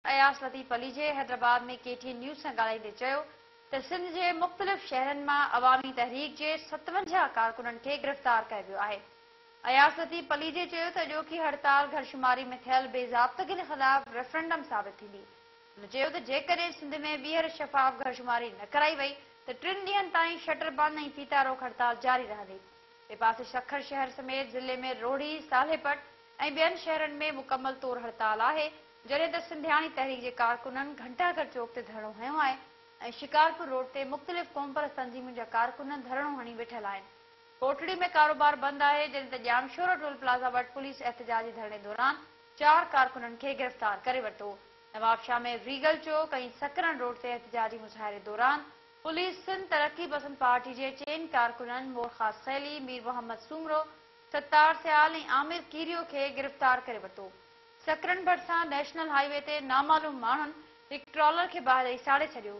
Ayaz Latif Palijo Hyderabad ۾ K T N news سان ڳالهائيندي چيو ته سنڌ جي مختلف شهرن مان عوامي تحريڪ جي 57 ڪارڪنن کي گرفتار ڪيو ويو آهي. اياز لطيف پليجي چيو ته اڄوڪي هڙتال گهر شماري ۾ ٿيل بي ضابطگين خلاف ريفرنڊم ثابت ٿيندي. هن چيو ته جيڪڏهن سنڌ ۾ ٻيهر شفاف گهر شماري نه ڪرائي وئي ته ٽن ڏينهن تائين شٽر بند ۽ ڦيتا روڪ هڙتال جاري رهندي. ٻئي پاسي سکر شهر سميت ضلعي ۾ روهڙي، صالح پٽ ۽ ٻين شهرن ۾ مڪمل طور هڙتال آهي، جڏهن ته سنڌياڻي تحريڪ جي ڪارڪنن گهنٽا گهر چوڪ تي ڌرڻو هنيو آهي ۽ شڪارپور روڊ تي مختلف قومپرست تنظيمن جا ڪارڪن ڌرڻو هڻي ويٺل آهن. ڪوٽڙي ۾ ڪاروبار بند آهي، جڏهن ته ڄامشورو ٽول پلازا وٽ پوليس احتجاجي ڌرڻي دوران 4 ڪارڪنن کي گرفتار ڪري ورتو. نوابشاهه ۾ ريگل چوڪ ۽ سڪرنڊ روڊ تي احتجاجي مظاهري دوران پوليس سنڌ ترقي پسند پارٽي جي چئن ڪارڪنن مور خاصخيلي، مير محمد سومرو، ستار سيال ۽ عامر ڪيريو کي گرفتار ڪري ورتو. سڪرنڊ ڀرسان نيشنل هاء وي تي نامعلوم ماڻهن هڪ ٽرالر کي باهه ڏئي ساڙي ڇڏيو.